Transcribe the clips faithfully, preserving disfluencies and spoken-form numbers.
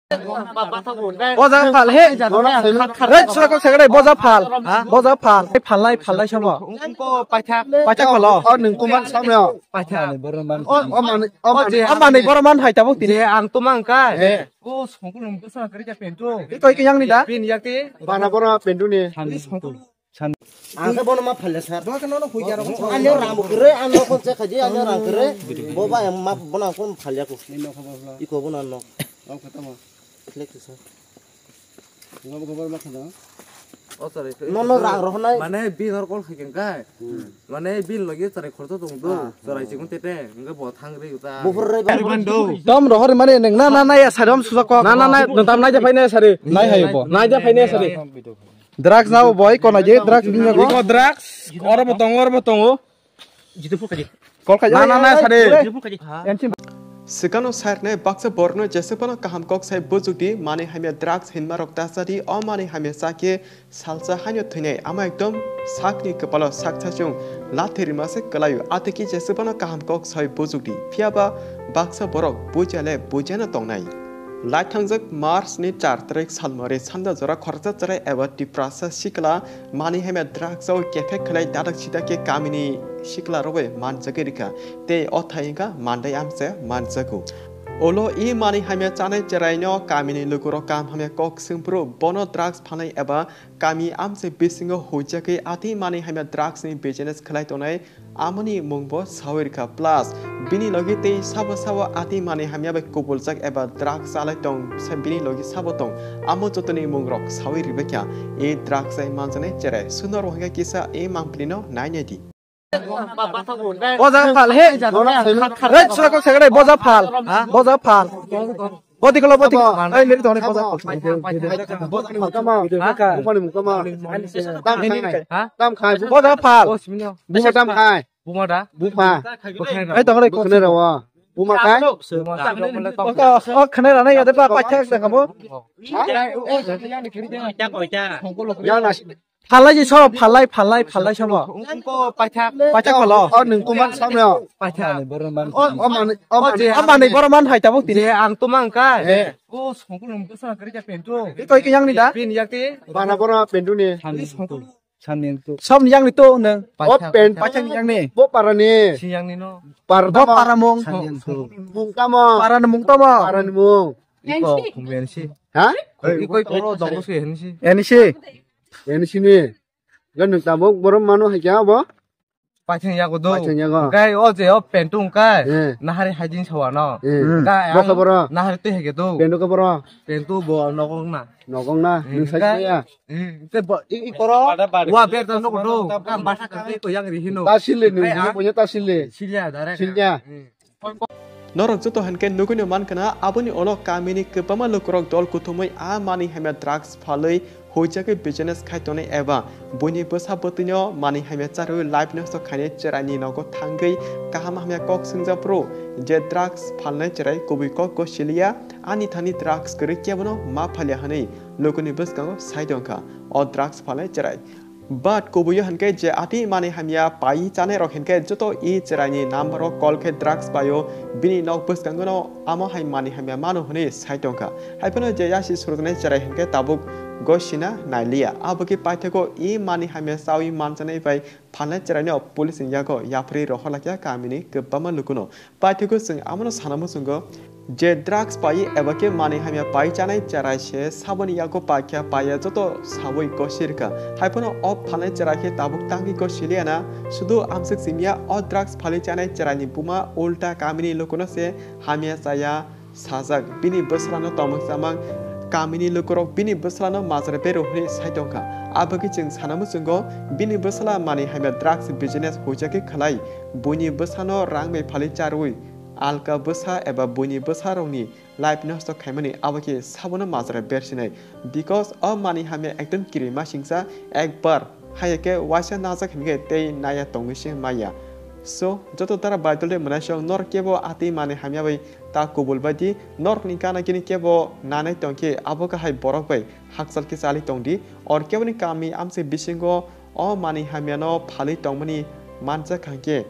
Boja phal he. Ret sura kok sagre boja phal. Boja phal. Phalnai phalnai samo. Paithak phalo. O nwng kuman samyo. Paithak. O mani o mani. Amani boro man hai tabuk tini. Ang tumang kai. O songkul nung bwsa kari ja pentu. Koi ke yang ni da? Pin yak ti. Bana boro pentu ni. Ang khe bono ma phalya sir. Bo khe nono hoi jaro. Ano rang bo kre, ano kon che khaji, ano rang kre. Bo ba ma bono kon phalya ko. Iko bono no. Klik sir. Nono rang rohonai. Mane bin or kol khaikeng kai. Mane bin logi chwrai khorto tong do. Chwrai chikon tete. Hingke bo thang ri uta. Buphur rai ba. Tom rohor mane neng na na na ya sadom sujak kok. Na na na tam nai ja phai na sari. Nai hai bo. Nai ja phai na sari. Drugs nabo boy kona je drugs binya ko. Iko drugs, oro bo tongo, oro bo tongo. Jitu phulkaji. Kolkaji. Na, na, na, sari. Jitu phulkaji. Swkangno sairnai baksa borokno jeswkphano kaham kok sai bujukdi, manwi hamya drugs hinmarok ta chadi, o manwi hamya chakhe salsa haino thwinai, amo ekdom sakni kwpalo sak sachung lathi rima se kwlaio, atwikhe jeswkphano kaham kok sai bujukdi, phiyaba baksa borok bujiya le bujiya no tongnai. Laithangjak March ni char tarik salmari sanda jora khoroksa chwrai eba Tiprasa sikla manwi hamya drugs o kethek khlai dadak sida khe kamini sikla rogwi manjagwi rikha tei o thai wngkha mandai amse manjago. Ulo i manwi hamya chanai chwraino kamini lukurok kaham hamya kok swngphuru bono drugs phanai eba kami amse bisingo huijagwi ati manwi hamya drugs ni business khlai tongnai. Amoni mungbo sawi rikha, plus bini logi tei sabo sabo ati manwi hamya bai kubuljak eba drugs chalai tong, sa bini logi sabo tong, amo jotoni mungrok sawi ribaikha. E drugs ai manjaknai cherai, suno rohingya kisa e mangpili no nainai di. Boja phal he. Ret sura kok sagre boja phal. Boja phal. Bodi kolo bodi. Ai meri done boja phal. Bumani mukama. Bumani mukama. Tam khai. Tam khai. Boja phal. Buma tam khai. Buma da? Buma. Ai, tongre ko. Khne rawa. Buma khai. Buma. O, o, khne rana ya de pa, pa thak de kamo. Yang nasi. Phalai ji so, phalai, phalai, phalai samo. Ko paithak. Paithak phalo. O, nwng kuman samyo. Paithak. O, o mani, o mani. O mani boro man hai tabuk tini. Je ang tumang kai. Ko songkul nung bwsa kari ja pentu. Ito iki yang ni da? Pin yak ti. Bana boro pentu ni. Sani tu. Som yang ni tu neng. O pen. Paithak yang ni. Bo parani. Si yang ni no. Par. Bo paramung. Mung tamo. Parani mung tamo. Parani mung. Iko kumben si. Ha? Iko iko ro dong si hen si. Eni si. Eni si ni. Gan nung tamo borom mano hai kya bo? Paithang yago do. Paithang yago. Kai o je o pentung kai. Eh. Nahari hajing sawano. Eh. Kai bo ang khe boro. Nahari twi hege do. Pentu khe boro. Pentu bo nokong na. Nokong na. Eh, nung sai kai ya. Eh, te bo i, i koro. Wa ber ta nok do. Kam basa kai ko yang ri hino. Ta sile nung. Kai ni ang punya ta sile. Silya dare. Silya. Eh. Norok joto hinkhe nugwino mankha na, aboni ulo kamini kwbangma lukurok dol kuthumwi a manwi hamya drugs phalwi huijagwi business khai tongnai eba buini bwsa bwtwino manwi hamya charwi life nosto khainai chwraini nogo thangwi kaham hamya kok swngjak phuru je drugs phalnai chwrai kubui kok go siliya, ani thani drugs kwrwi kebono ma phalya hwnwi lukuni bwskango sai tongkha o drugs phalnai chwrai. But kubuio hinkhe je ati manwi hamya pai chanai rok hinkhe joto i chwraini number o call khe drugs paio, bini nok bwskango no amo hai manwi hamya mano hwnwi sai tongkha. Haiphano je yasi suruknai chwrai hinkhe tabuk go sina nailiya. Abo khe paithago i manwi hamya chawi manjanai bai phalnai chwraino police ni yago yapharwi rohorlakya kamini kwbangma lukuno. Paithago chwng amono sana muchungo je drugs pai eba khe manwi hamya pai chanai cherai se saboni yago paikha paiya joto sawi gosirkha. Haiphano o phalnai cherai khe tabuk tangwi gosiliya na, sudu amswk simiya o drugs phalwi chanai cheraini buma ulta kamini lukuno se hamya chaya sajak. Bini bwsarano tomok chamang kamini lukurok bini bwsarano majra beru hwnwi sai tongkha. Abagwi chwng sana muchungo bini bwsala manwi hamya drugs business huijagwi khlai buini bwsano rang bai phalwi charwi alka bwsa eba buini bwsarokni life nosto khaimani abo khe sabono majra bersinai, because o manwi hamya ekdom kirimasingcha ekbar haiya khe waisa najak hinkhe tei naya tongwi se maya. So joto dara baidol de mwnaisong norok kebo atwi manwi hamya bai ta kubul bai di, norokni gana gini kebo nanai tongkhe abo khe hai borok bai hakchal khe chali tongdi, or keboni kami amchai bisingo o manwi hamyano phalwi tongmani manjak kha hinkhe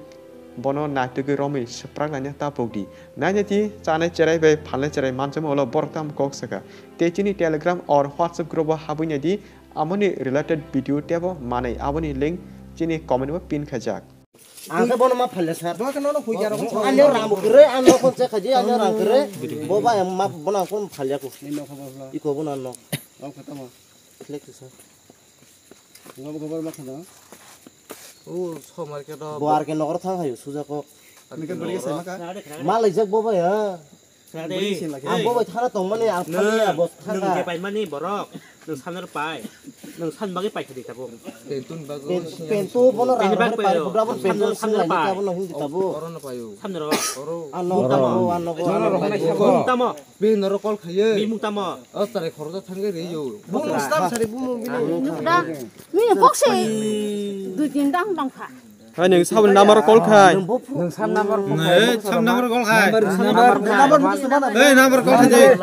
bono naitugwi romwi swprak laina ta pokdi. Naina di chanai cherai bai phalnai cherai manchamo ulo borok tamo kok saka. Tei chini Telegram or WhatsApp group o habwi naidi amoni related video tebo manai aboni link chini comment o pin khaijak. Ang khe bono ma phalya sir. Bo khe nono hoi jaro. Ani rang kwrwi, ani nokhon che khaji, ani rang kwrwi. Bo bai ma bono ang kon phalya ko. Ni nokho bo bla. Iko bono nok. Nok khe tamo. Khlek sir. Ngo bo khobor ma khana. O somar khe do. Bo ar khe nokor thang hayo suja kok. Ani khe bari sai maka. Ma laijak bo bai ha. Ang bo bai thana tongmani ang phalya bo thana. Nwng je paimani borok, nwng sanor pai. Nwng san bagwi pai khadi tabuk. Pentu bono rang bagwi pai, bugra bo pentu sing lai tabuk no hindi tabuk. Oro no payo. Samne ro. Oro. Ano tamo, ano go, ano go. Bung tamo. Bini noro call khaye. Bini mung tamo. O chwrai khoroksa thangwi rw yo. Bung stam sari bung bini. Nukda. Bini kok se dui tin dang bang kha. Hai nwng saboni number call khai. Nwng sam number call khai. Hey, number call khai. Number number number call khai.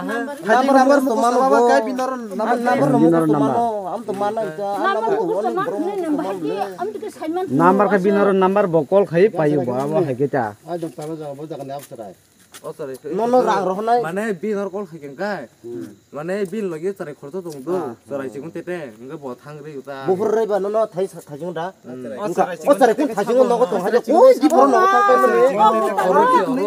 Number number to mano kai bini noro number number to mano. Am to mana ita. Number khai bini noro number bo call khai payo bo abo hai kita. Ai dong talo jaga bo jaga ni absrai. O chwrai khe. Nono rang rohornai. Mane bini noro call khai khe kai. Mane bini logi chwrai khoroksa tong do. Chwrai chikon tete. Hwnkhe bo thang ri uta. Buphur rai ba nono thai sa-, thai chikon da. O chwrai kun thai chikon nogo tong hai. Oi di phoro nogo thang pai mani. Oro ki oro.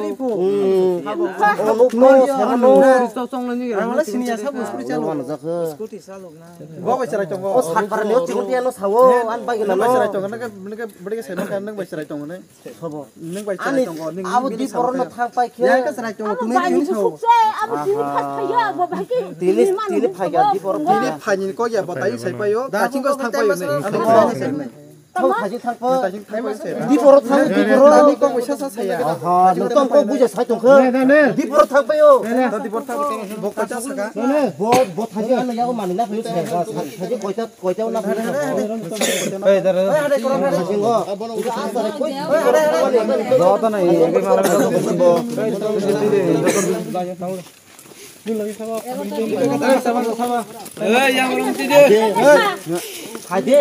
O nuk no sa no. Rista chong le ni. Ang le sini ya sa bus kuri chalo. Mana jakha. Scooty salok na. Bo bai chwrai tongo. O sat par ni o chikon tiya no sawo. An bai gina no. Bai chwrai tongo. Nang bai chwrai tongo ne. Sobo. Nwng bai chwrai tongo, nwng abo bini di poro no thang pai khe. Yang ka chwrai tongo, abo tungwi bai nwng ni sao. Sukse, abo tini phas phaiya, abo bai khe tini, tini phaiya, di poro phaiya. Tini phaini ko ya, bo tai sai payo, da, taching ko thang payo ne. Ano ko sai ne. Thang thaji thang pa. Taching thang payo se. Di poro thang, di poro. Tani ko bai sa sa saya. Aha, no tong ko buja sai tong khe. Di poro thang payo. Di poro thang payo. Bo ko cha saka. Bo, bo thaji ano yago mani na phayo sai. Thaji ko cha. Koita na. Hey, dara. Joto na, ege mara. Hey, yang orang tide. Hade.